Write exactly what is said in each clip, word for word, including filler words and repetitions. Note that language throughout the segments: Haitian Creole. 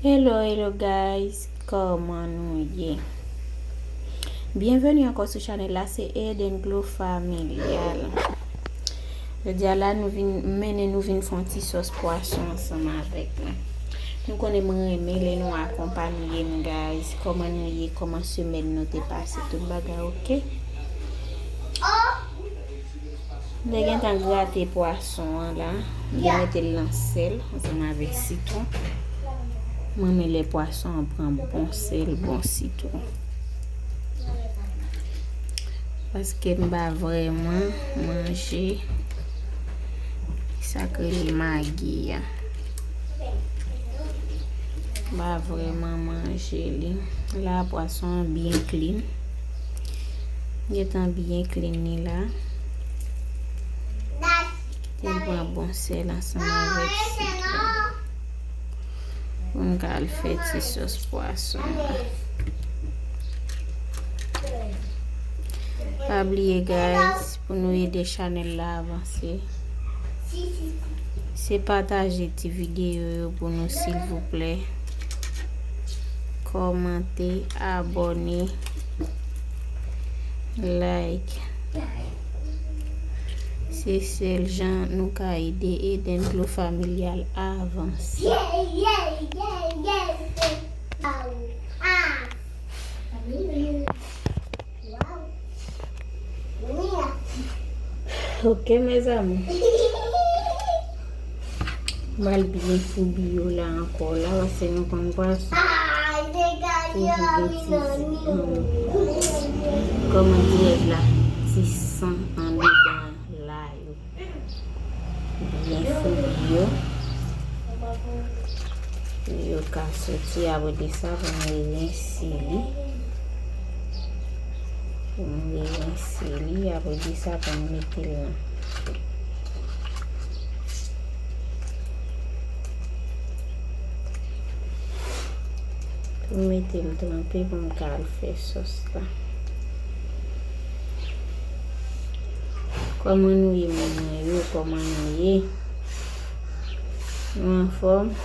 Hello, hello guys, kòman nou ye? Byenveni ankò sou chanèl la, se Eden Glow Familial. Jodi a la, nou vin mennen nou vin fè yon ti sòs pwason ansanm avèk nou. Nou konnen mwen renmen lè nou akonpanye m, guys. Kòman nou ye? Kòman semèn nou te pase? Tout bagay oke? M te gentan grate pwason an la. M te mete l nan sèl ansanm avèk sitwon. Mwen renmen lè pwason an pran bon sèl, bon sitwon. Paske m pa vrèman manje sa k rele magi a. M pa vrèman manje li. La, pwason an byen clean. Gentan byen clean li la. Li pran bon sèl ansanm avèk sitwon. Pou m ka al fè ti sòs pwason an. Pa bliye, guys, pou nou ede chanèl la avanse. Se pataje ti videyo yo pou nou, silvouplè. Kòmante, abòne, like. Se sèl jan nou ka ede Eden Glow Familial avanse. Ok, mes amours. M al byen foubi yo la ankò la, paske nou konn pwason toujou gen ti, hmm, kòman dirèk la, ti san andedan la yo. Byen foubi yo. Pou yo ka soti, apre de sa, pou nou rense li. Pou nou rense li, apre de sa, pou nou mete l nan. Pou m mete l tranpe pou m ka al fè sòs la. Kòman nou ye, moun mwen yo? Kòman nou ye? Nou anfòm?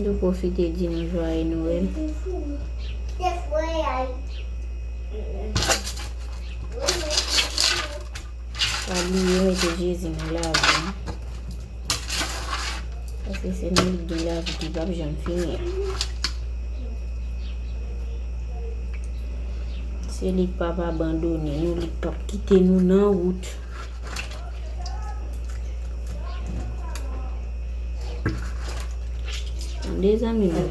Nou pwofite di nou jwaye Nwèl. Pa bliye mete Jezi nan lavi nou. Paske se nou ki gen lavi ki p ap janm fini an. Se li k p ap abandone nou, li k p ap kite nou nan wout. Tande, zanmi m.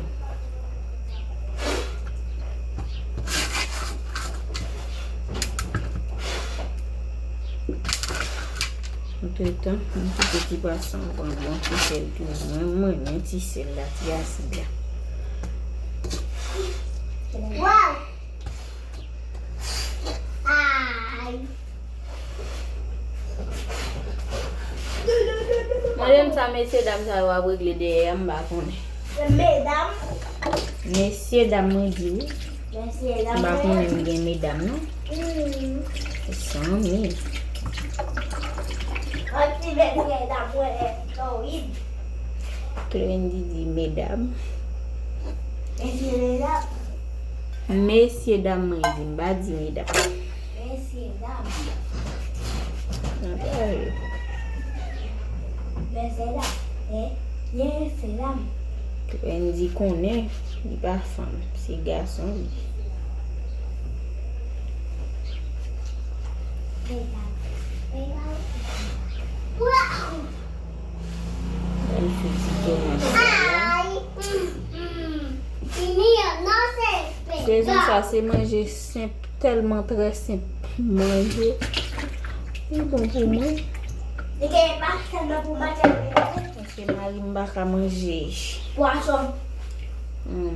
Antretan, m kite ti pwason an pran bon ti sèl tou. Mwen, mwen renmen ti sèl la, ti asid la. Waw! Ay! Mande m sa mesye dam sa yo ap regle dèyè a, m pa konnen. Medam. Mesye dam, mwen di wi. Mesye dam. M pa konnen m gen medam non. Mm. Zanmi. An ti mesye dam, mwen lè Florid. Clendy di medam. Mesye medam. Mesye dam, mwen di, m pa di medam. Mesye dam. Nan pale. Mesye dam. Eh, mesye dam. Clendy konnen li pa fanm, se gason li. Medam. Medam. Waw! Bèl figi tomat sa la. Sezon sa se manje senp, tèlman trè senp manje. Li bon pou mwen. Li gen pa tèlman pou manje. Paske mari m pa ka manje pwason. Hmm.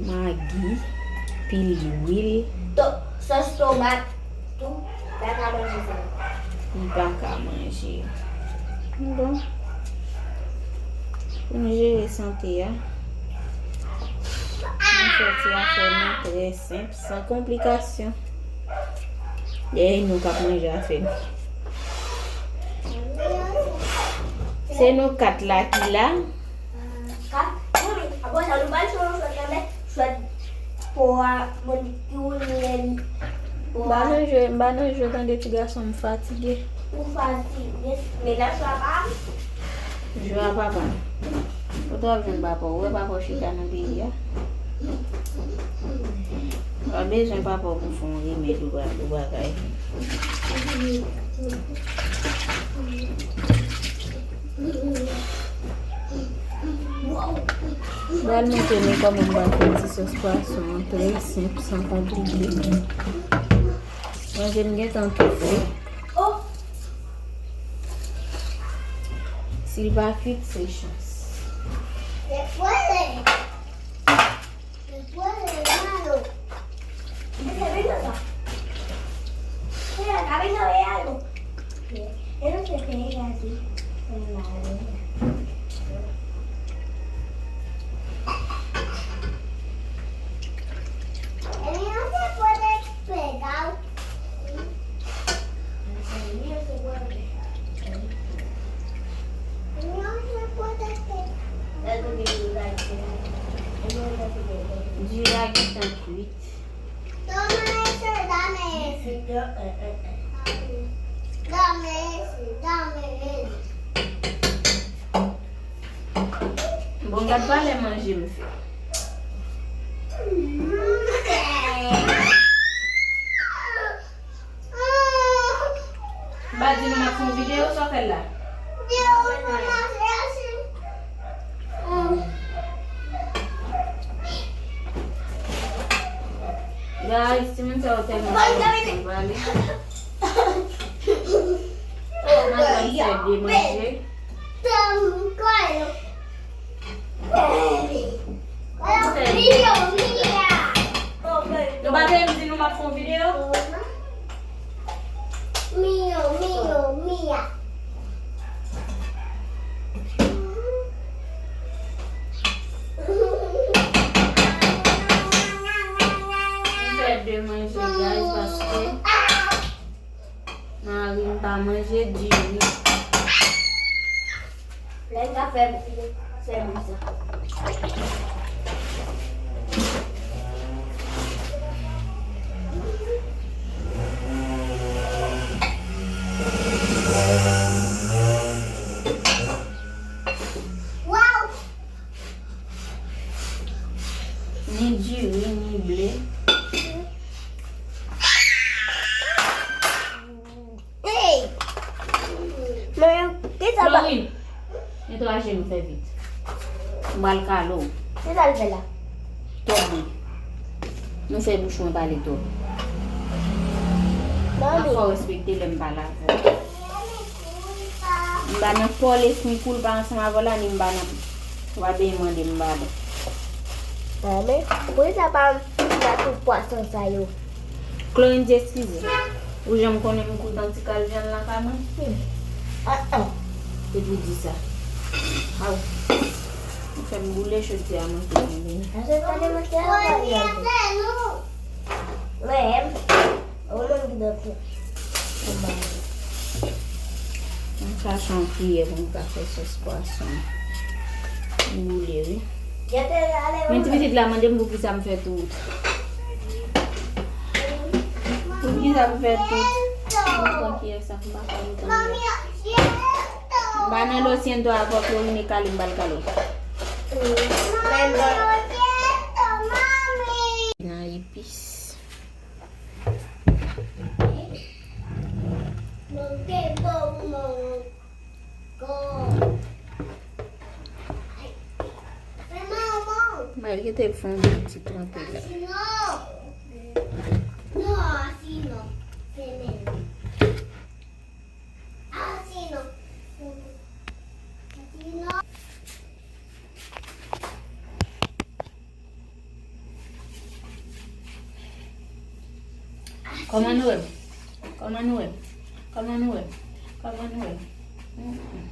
Magi, pil lwil. To-, sòs tomat. Tou, pa ka manje sa. Li pa ka manje. Bon. Pou nou jere sante a. Mwen Sòti afè nou trè senp, san konplikasyon. E nou k ap manje afè nou. Se nou kat la ki la. Kat? Wi, wi. Apre sa, nou pral chanje chwèt la, men chwèt po a, bon, ki woule li. Po a. M pa nan jwe, m pa nan jwe, tande ti gason, m fatige. Ou fatige. Men la, chwa pa m. Jwa papa. Kote w ap jwenn papa w? Ou wè papa w chita nan peyi a? W ap bezwen papa w pou fè yon remèd ou pa, ou pa ka jwenn. M pral montre nou kòman m pral fè ti sòs pwason an, trè senp, san konplike. Manje m gentan toufe. Si l pa kuit, se chans. Diri a gentan kuit. Bon, gad valè manje m fè. M pa di nou m ap fè yon videyo, sa w fè l la? Guys, timoun sa yo tèlman fò, m pale. M ap fè de manje. Nou pa te di nou m ap fè yon videyo? M fè de manje, guys, paske mari m pa manje diri. Lè m ka fè, fè bri sa. Waw! Ni diri, ni ble. Hey! Men, kisa pa Florine, netwaye je nou fè vit. M pral kale w. Kisa l fè la? Tòg mwen. Nou fè bouch mwen pale tòg. Mami. Fò w respekte lè m pale avè w. M pa nan pòl espri kou l pa ansanm avè w la, ni m pa nan. W ap vin mande m padon. Mami, poukisa pa m fè tout pwason sa yo? Clorindy, eskize. Ou janm konnen m kou tan ti kal vyann lakay mwen? Hmm. Ah, ah. Se pou di sa. Aw. Ou fè m boule chodyè a, mwen te konnen. Achte pa de manje a, pa de manje. Mwen, ou menm ki dòt fè. Mwen chache yon kiyè pou m ka fè sòs pwason. M boule, wi. Men ti pitit la mande m poukisa m fè tout. Poukisa m fè tout. Mwen pran kiyè sa, m pa fè tout. M pa nan lo siento a, fò Florine kale m, m pral kale. Nan epis. Mwen kite fon ti tranpe la. Kòman nou wè m? Kòman nou wè m? Kòman nou wè m? Kòman nou wè m? Mm, mm.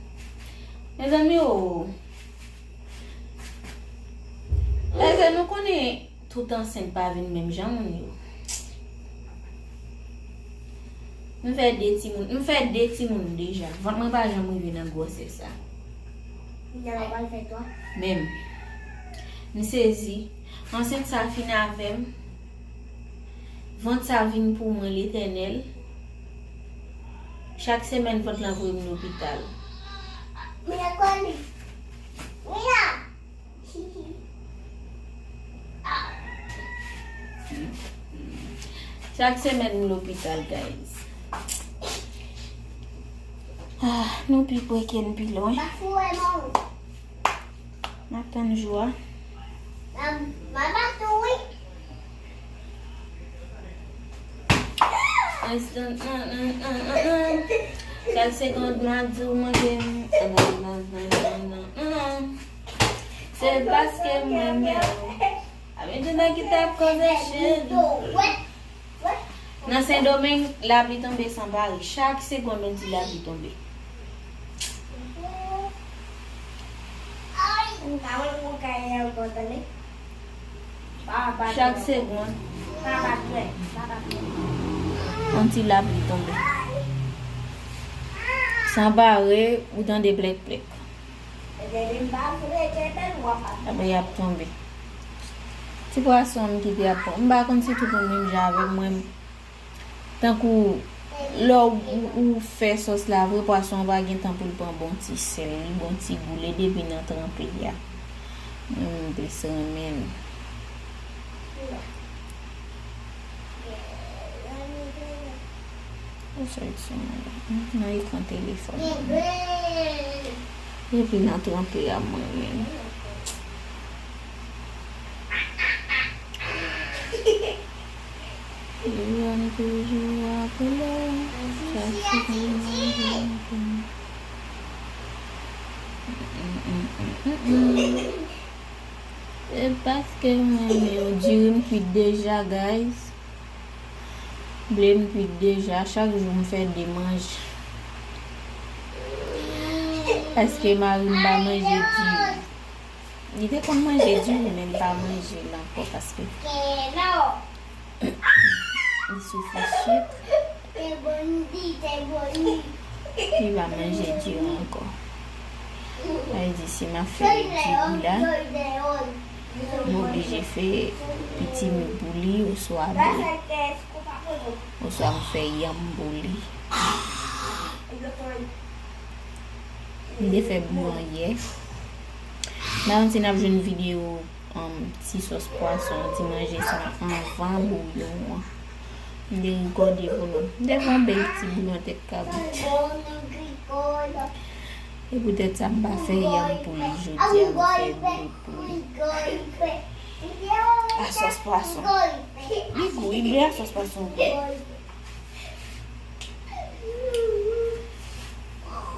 Mezanmi, o. Èske nou konnen tout ansent pa vin menm jan moun yo. M fè de timoun, m fè de timoun deja. Vant mwen pa janm rive nan gwosès sa. Kounye a w pral fè twa. Menm. M sezi. Ansent sa fin avè m. Vant sa vin pou mwen, Letènèl. Chak semèn vant lan voye m lopital. Mira, Kwani. Mira. Chak semèn m lopital, guys. Ah, nou pi pre ke n pi lwen. N ap tann jou a. Chak segonn m ap di w manke m. Se paske m renmen w. Avè de nèg ki t ap koze cheri. Nan Sendomeng, lapli tonbe san pare. Chak segonn, yon ti lapli tonbe. Chak segonn, yon ti lapli tonbe. San pare, ou tande plèk plèk. Apre y ap tonbe. Ti pwason m kite ap pran. M pa konn si tout moun menm jan avè m, mwen. Tankou lè w, ou, ou fè sòs la vre, pwason an pa gen tan pou l pran bon ti sèl, li bon ti gou, li depi nan tranpe a. Mwen, m plis renmen l. Ou sòti sou mwen la. Nan ekran telefòn. Depi nan tranpe a, mwen menm. Li jwenn toujou apre lè. Sa se kòman li jwenn. E paske mwen renmen yo. Diri m kwit deja, guys. Ble m kwit deja. Chak jou m fè de manje. Paske mari m pa manje diri. Li te konn manje diri, men li pa manje l ankò paske li soufri sik. Li pa manje diri ankò. Sa vle di, si m ap fè diri la, m oblije fè pitimi pou li, oswa ble, oswa m fè yanm pou li. M te fè bouyon yè. M pa konn si n ap jwenn videyo, um, ti sòs pwason, ti manje sa anvan bouyon an. M te rekòde pou nou. M te fè yon bèl ti bouyon tèt kabrit. E poutèt sa, m pa fè yanm pou li jodi a, m fè ble pou li. A sòs pwason. Li gou, wi, ble a sòs pwason gou.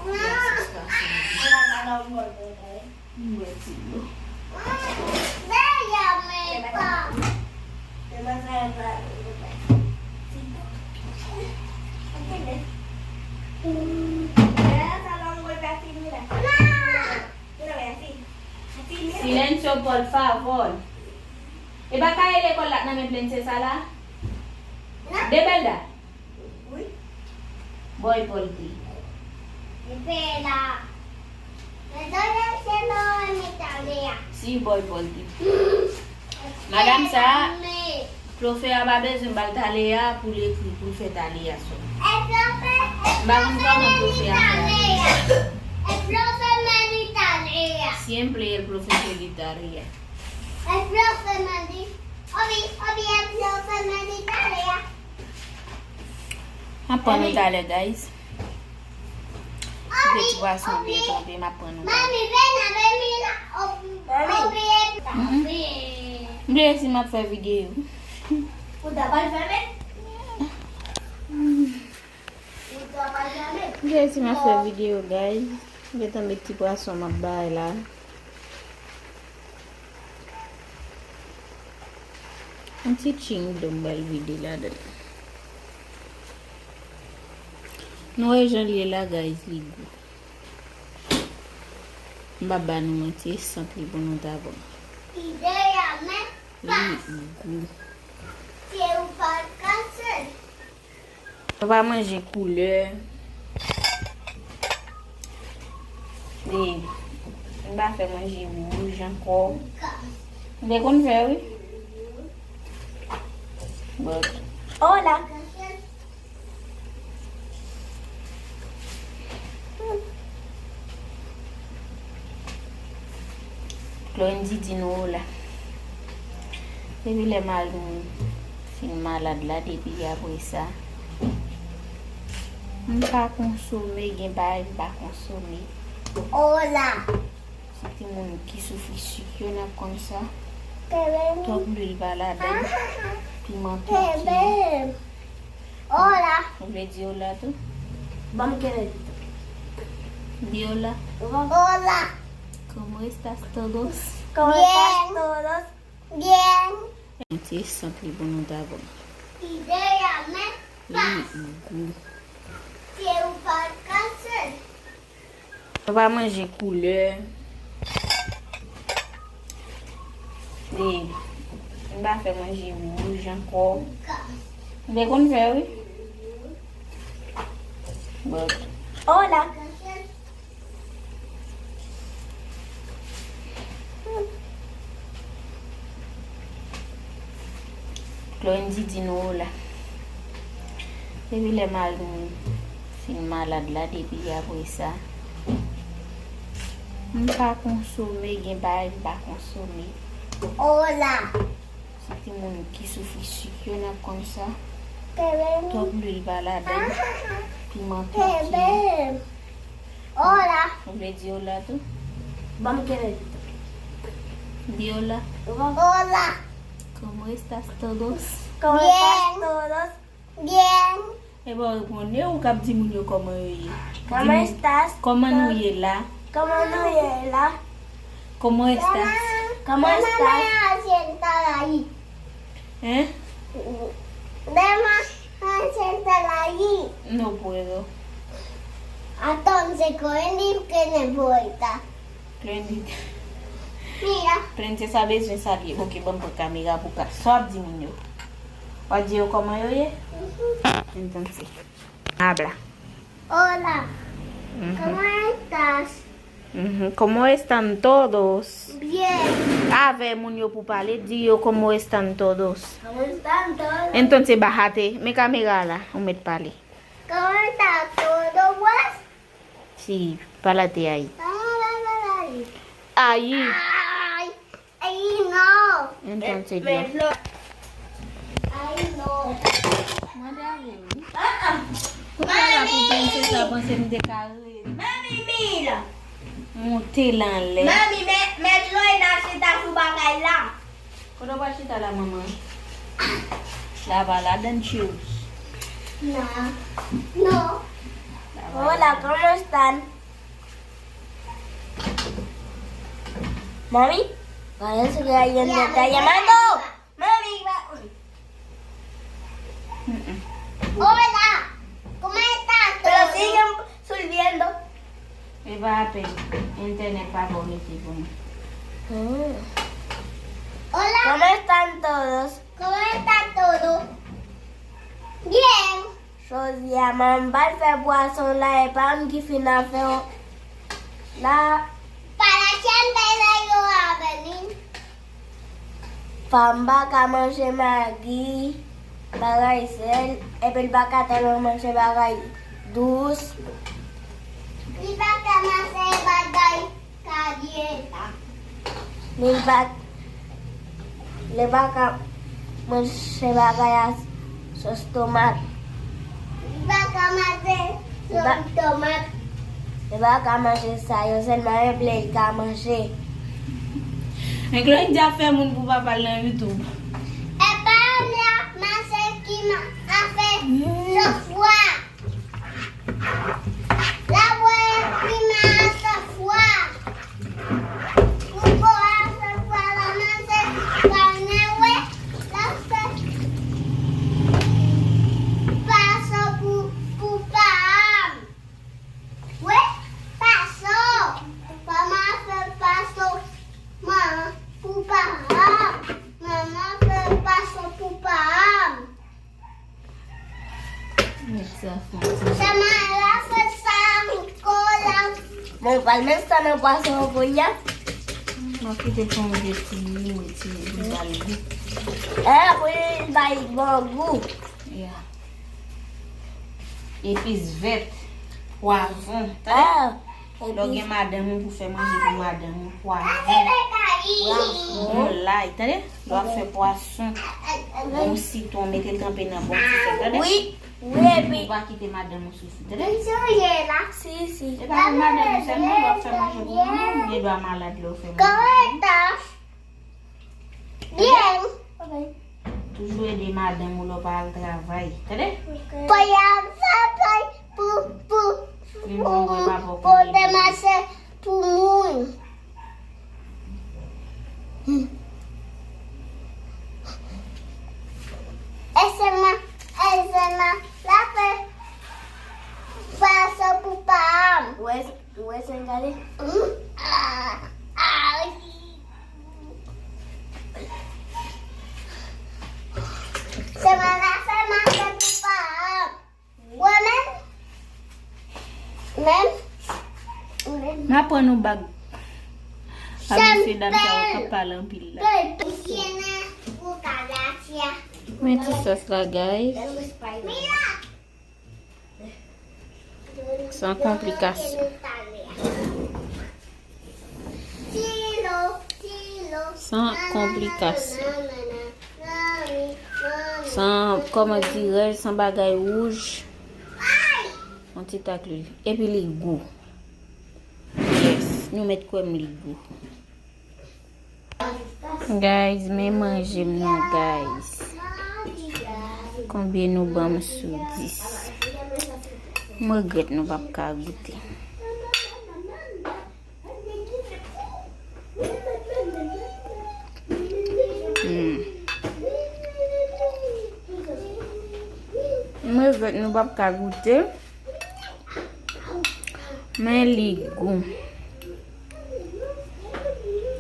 Ble a sòs pwason gou. M bwè ti dlo. Silencio, por favor. E pa kaye lekòl la k nan men Plense sa la? Debelda? Wi. Bòy Pòl te. Debelda. Si, bòy Pòl te. Madanm sa, pwofè a pa bezwen ba l tale a pou l ekri, pou l fè tale a sou. M pa konn kòman pwofè a fè. Siempre el profesor de tarea. M ap pran nou talè, guys. Kite ti pwason byen tonbe, m ap pran nou talè. Mm-mm. M bliye si m ap fè videyo. M bliye si m ap fè videyo, guys. M gentan met ti pwason m ap bay la. Yon ti ching dlo m pral vide ladan l. Nou wè jan l ye la, guys, li gou. M pa ba nou manti, e sant li pou nou ta pran. Li gou. Nou pa manje koulè. E, m pa fè manje wouj ankò. M te konn fè, wi. But, hola. Chloe di di nou hola. Depi lè mari m fin malad la, depi apre sa, m pa konsome, gen bagay m pa konsome. Hola. Se timoun ki soufri sik yo n ap konn sa. Twòp lwil pa ladan l. Piman tou ki. Hola. Ou vle di hola tou? Ban m kele. Di hola. Hola. ¿Cómo estás todos? ¿Cómo estás todos? Bien. Yon ti sant li pou nou ta bon. Li gou. Nou pa manje koulè. E, m pa fè manje wouj ankò. M te konn fè, wi. But, hola. Chloe di di nou hola. Depi lè mari m fin malad la, depi apre sa, m pa konsome, gen bagay m pa konsome. Hola. Se timoun ki soufri sik yo n ap konn sa. Twòp lwil pa ladan l. Piman tou ki. Hola. Ou vle di hola tou? Ban m kele. Di hola. Hola. ¿Cómo estás todos? ¿Cómo estás todos? Bien. E pa w reponn yo, ou k ap di moun yo kòman yo ye. ¿Cómo estás? Kòman nou ye la? ¿Cómo nou ye la? ¿Cómo estás? ¿Cómo estás? Hein? No puedo. Entonces, con el libro que me vuelta. Plenn li. Mira. Plenn se sa bezwen sa li ye. Ok, ban m pran kamera pou ka. Sa w ap di moun yo? W ap di yo kòman yo ye? Entonces. Habla. Hola. ¿Cómo estás? ¿Cómo están todos? Bien. Avè moun yo pou pale, di yo, ¿cómo están todos? ¿Cómo están todos? Entonces, bájate. Men kamera la, ou mèt pale. ¿Cómo está todo, pues? Sí, párate ahí. Vamos a hablar ahí. Ahí. Ay, ay, no. Entonces, yo. Ay, no. Mande a Remy. Ah, ah. Kounye a la pou prensesa panse m te ka rele. Mami, mira. Monte l anlè. Mami, men, men Chloé nan chita sou bagay la. Kote w pral chita la, manman? La pa ladan, Cheers. No. Hola, ¿cómo están? Mami, parece que hay gente está llamando. Mami, va. Hola, ¿cómo estás? Pero siguen sirviendo. E pa apèn, entènèt pa bon mete pou nou. Hola. ¿Cómo están todos? ¿Cómo está todo? Bien. Jodi a, manman m pral fè pwason la, e pa m ki fin a fè w la. Para siempre de yo a venir. Fanm pa ka manje magi, bagay sèl, epi l pa ka tèlman manje bagay dous. Li pa ka manje bagay karyeta. Li pa, li pa ka manje bagay a sòs tomat. Li pa ka manje sòs tomat. Li pa ka manje sa yo, sèlman eple li ka manje. Men Chloé di ap fè moun pou papa l nan YouTube. E pa m la, manje ki ma, a fè sofwa. La voy a primar sofwa. Pou bo a sofwa la manje pa newe, la fè paso pou, pou pa m. Wi, paso. Manman fè paso. Manman, pou pa m. Manman. Sa fè sa. Sa m a la fè sa ankò la. Bon, pral met sa nan pwason an kounye a. Mwen kite fè yon de ti, yon ti, yon bal gou. E, pou li bay bon gou. Yeah. Epis vèt, pwavon, tande? Ah, lè w gen madanm ou pou fè manje pou madanm ou, pwavon, pwavon, lay, tande? Lè w ap fè pwason, bon sitwon, mete l tranpe nan bon ti sèl, tande? Wi, wi, epi ou pa kite madanm ou soufri, tande? Si, si. E pa pou madanm ou sèlman, lè w ap fè manje pou moun, ou gen dwa malad lè w fè manje. Kòrèk. Byen. Toujou ede madanm ou lè w pa al travay. Tande? Pou y al travay pou, pou, pou, pou demache pou moun. E sèlman, e sèlman, la fè fason pou pa m. Ou wè sa m gade? Se mwen la fè manje pou pa m. Mwen menm, menm, menm. M ap pran yon bag. A mesye dam sa yo k ap pale anpil la. Men ti sòs la, guys. San konplikasyon. San konplikasyon. San, kòman dirè, san bagay wouj. Yon ti tak lwil. Epi li gou. Yes, nou mèt kwè m li gou. Guys, men manje m nan, guys. Konbyen nou ban m sou dis? M regrèt nou p ap ka goute. Hmm. M regrèt nou p ap ka goute. Men li gou.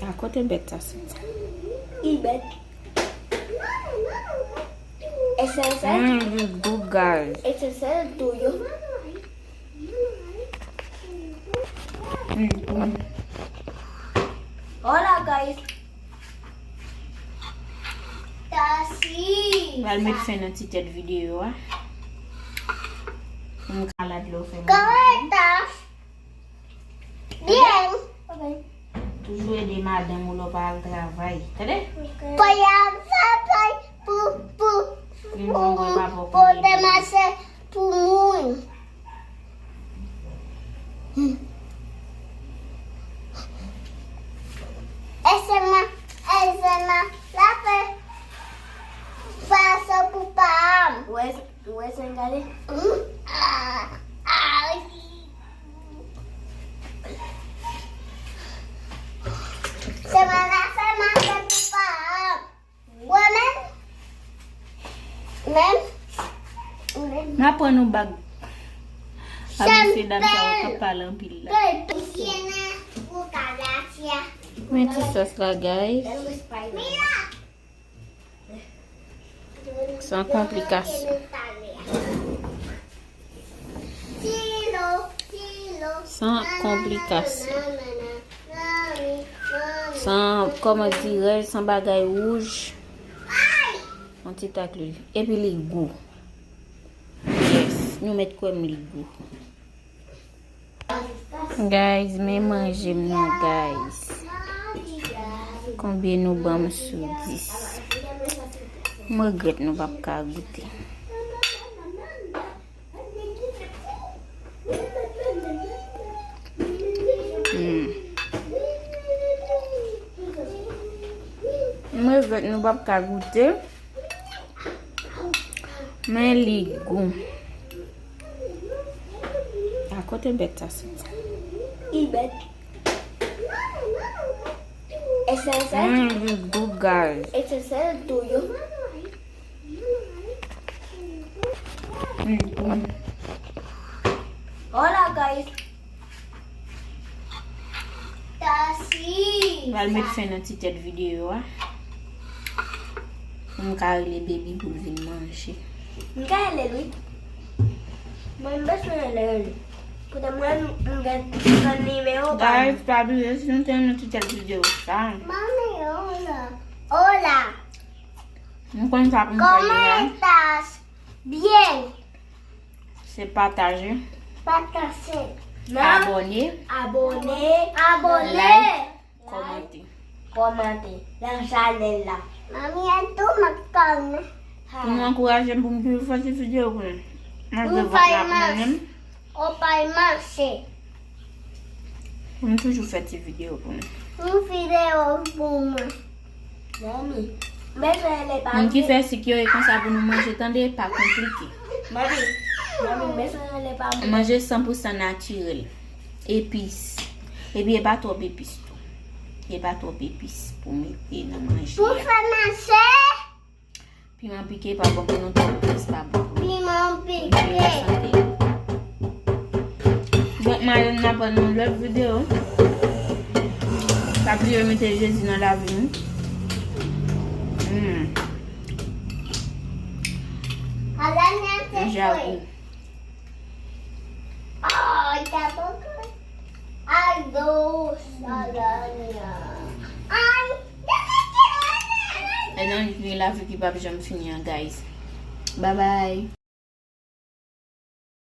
A kote bèt sa soti? Li bèt. E sèl sa? Men li gou, guys. E sèl sa tou yo. Li gou. Hola, guys. Pral met fen nan ti tèt videyo a. Pou m ka malad lè w fè manje. Kòrèk. Byen. Toujou ede madanm ou lè w pa al travay. Tande? Pou y al travay pou, pou, pou, pou demache pou moun. E sèlman, e sèlman, la fè fason pou pa m. Ou wè, ou wè sa m gade? Se mwen la fè manje pou pa m. Mwen menm, menm, menm. M ap pran yon bag. A mesye dam sa yo k ap pale anpil la. Men ti sòs la, guys. San konplikasyon. San konplikasyon. San, kòman dirè, san bagay wouj. Yon ti tak lwil. Epi li gou. Yes, nou mèt kwè m li gou. Guys, men manje m nan, guys. Konbyen nou ban m sou dis? M regrèt nou p ap ka goute. Hmm. M regrèt nou p ap ka goute. Men li gou. A kote bèt sa soti? Li bèt. E sèl sa? Men li gou, guys. E sèl sa tou yo. Hola, guys. Pral met fen nan ti tèt videyo a. Pou m ka rele baby pou l vin manje. M ka rele l, wi. Mwen bezwen rele l. Poutèt mwen, m gen, m gen nimewo pa l. Guys, pa bliye, si nou te renmen ti tèt videyo sa, Mami, hola. Hola. Nou konn sa pou nou fè yo a. ¿Cómo estás? Bien. Se pataje. Pataje. Abòne. Abòne. Abòne. Like. Kòmante. Kòmante nan chanèl la. Mami, a tou makarna. Pou nou ankouraje m pou m toujou fè ti videyo pou nou. Manje vant la pou mwen menm. Ou pay mache. Pou m toujou fè ti videyo pou nou. Yon videyo pou mwen. Mami, bezwen rele pa mwen. Moun ki fè sik yo e konsa pou nou manje, tande, pa konplike. Mami, mami, bezwen rele pa mwen. Manje san pou san natirèl. Epis. Epi e pa twòp epis tou. E pa twòp epis pou mete nan manje a. Pou fè mache. Piman pike pa bon pou nou, twòp epis pa bon pou nou. Piman pike. Pou nou sante. Donk, m a jwenn nan pran yon lòt videyo. Pa bliye mete Jezi nan lavi nou. Hmm. Ala mwen se Manje a gou. Ay, ta poko. Ay, dos, ala mwen. Ay, e nan yon lavi ki p ap janm fini an, guys. Bye bye.